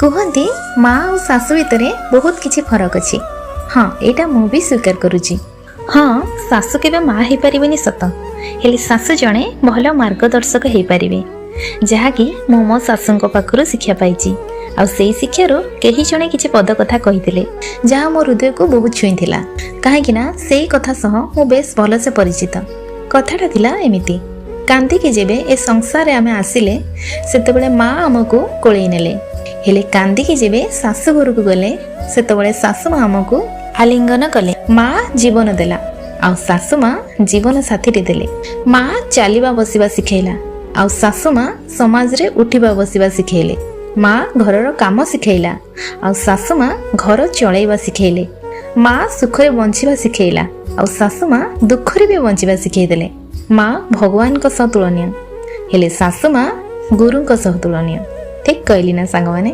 କୁହନ୍ତି ମା ଆଉ ଶାଶୁ ଭିତରେ ବହୁତ କିଛି ଫରକ ଅଛି। ହଁ, ଏଇଟା ମୁଁ ବି ସ୍ୱୀକାର କରୁଛି। ହଁ, ଶାଶୁ କେବେ ମା ହେଇପାରିବେନି ସତ, ହେଲେ ଶାଶୁ ଜଣେ ଭଲ ମାର୍ଗଦର୍ଶକ ହେଇପାରିବେ, ଯାହାକି ମୁଁ ମୋ ଶାଶୁଙ୍କ ପାଖରୁ ଶିକ୍ଷା ପାଇଛି। ଆଉ ସେଇ ଶିକ୍ଷାରୁ କେହି ଜଣେ କିଛି ପଦ କଥା କହିଥିଲେ, ଯାହା ମୋ ହୃଦୟକୁ ବହୁତ ଛୁଇଁଥିଲା, କାହିଁକି ନା ସେଇ କଥା ସହ ମୁଁ ବେଶ ଭଲସେ ପରିଚିତ। କଥାଟା ଥିଲା ଏମିତି: କାନ୍ଦିକି ଯେବେ ଏ ସଂସାରରେ ଆମେ ଆସିଲେ, ସେତେବେଳେ ମା ଆମକୁ କୋଳେଇ ନେଲେ। ହେଲେ କାନ୍ଦିକି ଯେବେ ଶାଶୁ ଘରକୁ ଗଲେ, ସେତେବେଳେ ଶାଶୁ ମା ଆମକୁ ଆଲିଙ୍ଗନ କଲେ। ମା ଜୀବନ ଦେଲା ଆଉ ଶାଶୁ ମା ଜୀବନ ସାଥୀଟି ଦେଲେ। ମା ଚାଲିବା ବସିବା ଶିଖେଇଲା ଆଉ ଶାଶୁ ମା ସମାଜରେ ଉଠିବା ବସିବା ଶିଖେଇଲେ। ମା ଘରର କାମ ଶିଖେଇଲା ଆଉ ଶାଶୁ ମା ଘର ଚଳେଇବା ଶିଖେଇଲେ। ମା ସୁଖରେ ବଞ୍ଚିବା ଶିଖେଇଲା ଆଉ ଶାଶୁ ମା ଦୁଃଖରେ ବି ବଞ୍ଚିବା ଶିଖେଇଦେଲେ। ମା ଭଗବାନଙ୍କ ସହ ତୁଳନୀୟ, ହେଲେ ଶାଶୁ ମା ଗୁରୁଙ୍କ ସହ ତୁଳନୀୟ। ଠିକ୍ କହିଲି ନା ସାଙ୍ଗମାନେ?